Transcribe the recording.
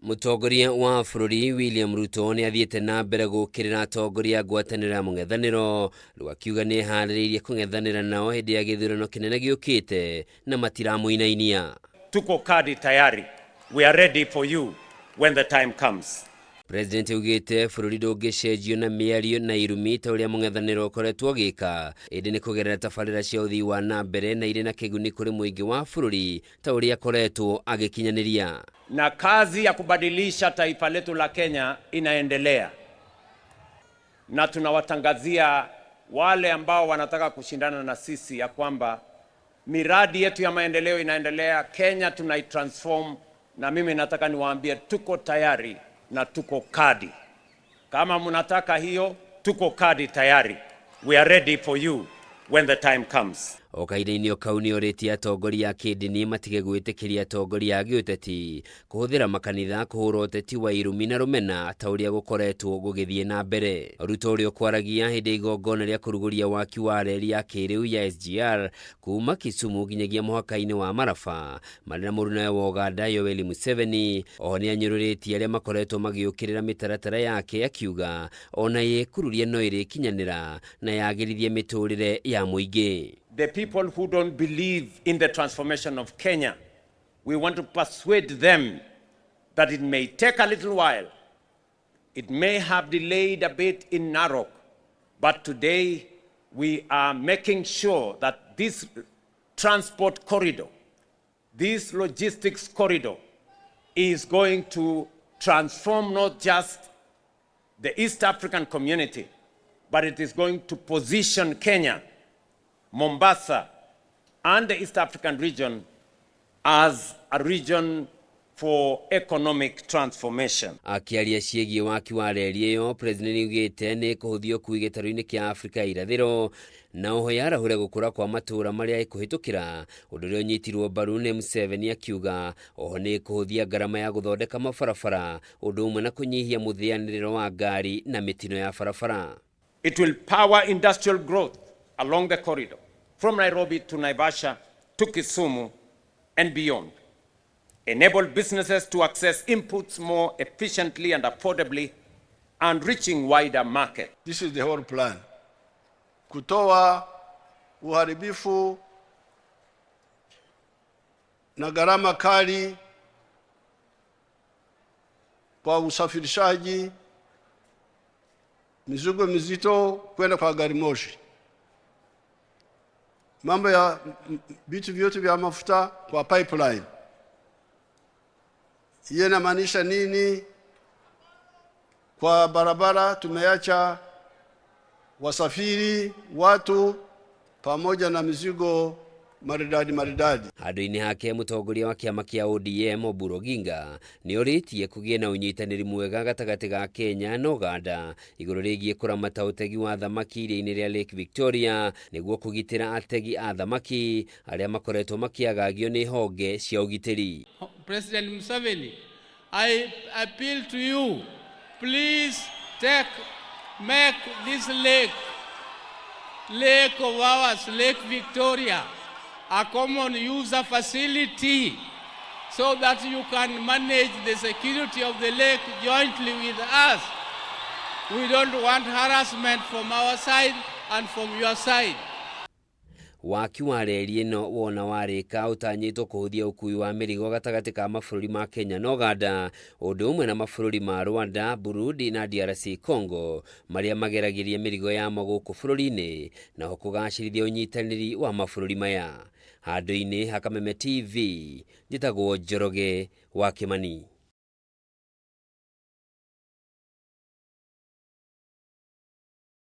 Mũtongoria wa bũrũri William Ruto nĩ athiĩte na mbere gũũkĩrĩra atongoria a ngwatanĩro ya mũng'ethanĩro, rĩu akiuga nĩ eharĩrĩirie kũng'ethanĩra nao hĩndĩ ya gĩthurano kĩnene gĩũkĩte na matiramũinainia. Tuko kadi tayari. We are ready for you when the time comes. President augĩte bũrũri ndũngĩcenjio na mĩario na irumi ta ũrĩa mũng'ethanĩro ũkoretwo ũgĩka, ĩndĩ nĩ kũgerera tabarĩra cia ũthii wa na mbere na irĩ na kĩguni kũrĩ mũingĩ wa bũrũri ta ũrĩa akoretwo agĩkinyanĩria. Na kazi ya kubadilisha taifa letu la Kenya inaendelea, na tunawatangazia wale ambao wanataka kushindana na sisi ya kwamba miradi yetu ya maendeleo inaendelea. Kenya tunaitransform, na mimi nataka niwaambie tuko tayari na tuko kadi. Kama mnataka hiyo, tuko kadi tayari. We are ready for you when the time comes. O kahinda-inĩ o kau nĩ orĩtie atongoria a kĩndini matige gwĩtĩkĩria atongoria a gĩũteti kũhũthĩra makanitha kũhũra ũteti wa irumi na rũmena ta ũrĩa gũkoretwo gũgĩthiĩ na mbere. Ruto ũrĩa ũkwaragia hĩndĩ ya igongona rĩa kũrugũria waki wa reri ya kĩrĩu ya SGR kuma Kisumu nginyagia mũhaka-inĩ wa Maraba marĩ na mũrunawe wa Uganda Yoweri Museveni. Oho nĩ anyũrũrĩtie arĩa makoretwo magĩũkĩrĩra mĩtaratara yake akiuga ona yekururia no ĩrĩkinyanĩra na yagĩrithie mĩtũrĩre ya mũingĩ. The people who don't believe in the transformation of Kenya, we want to persuade them that it may take a little while, it may have delayed a bit in Narok, but today we are making sure that this transport corridor, this logistics corridor, is going to transform not just the East African community, but it is going to position Kenya, Mombasa, and the East African region as a region for economic transformation. Akĩaria ciĩgiĩ waki wa reri ĩyo, President nĩaugĩte nĩ ĩkũhũthia ũkui gĩtarũ-inĩ kĩa Afrika ya irathĩro na oho yarahũre gũkũra kwa matũũra marĩa ĩkũhĩtũkĩra, ũndũ ũrĩa ũnyitirwo mbaru nĩ Museveni akiuga oho nĩ ĩkũhũthia ngarama ya gũthondeka mabarabara ũndũ ũmwe na kũnyihia mũthĩanĩrĩro wa ngari na mĩtino ya barabara. It will power industrial growth along the corridor from Nairobi to Naivasha to Kisumu and beyond. Enable businesses to access inputs more efficiently and affordably and reaching wider market. This is the whole plan. Kutoa uharibifu na gharama kali kwa usafirishaji mizigo mizito kwenda kwa gari moshi, mambo ya vitu vyote vya mafuta kwa pipeline. Hiyo inamaanisha nini? Kwa barabara tumeacha wasafiri, watu pamoja na mizigo maridadi maridadi. Handũ-inĩ hake mũtongoria wa kĩama kĩa ODM Oburu Oginga nĩ orĩtie kũgĩe na ũnyitanĩri mwega gatagatĩ ga Kenya na Uganda igũrũ rĩgiĩ kũramata ũtegi wa thamaki iria-inĩ rĩa Lake Victoria nĩguo kũgitĩra ategi a thamaki arĩa makoretwo makĩagagio nĩ honge cia ũgitĩri. President Museveni, I appeal to you, please make this lake, lake of ours, Lake Victoria, a common user facility so that you can manage the security of the lake jointly with us. We don't want harassment from our side and from your side. Waki wa reri ĩno wona warĩka ũtanyĩtwo kũhũthia ũkui wa mĩrigo gatagatĩ ka mabũrũri ma Kenya na Uganda, ũndũ ũmwe na mabũrũri ma Rwanda, Burundi na DRC Congo marĩa mageragĩria mĩrigo yamo gũkũ bũrũri-inĩ, naho kũgacĩrithia ũnyitanĩri wa mabũrũri maya. Handũ-inĩ ha Kameme TV, njĩtagwo Njoroge wa Kĩmani.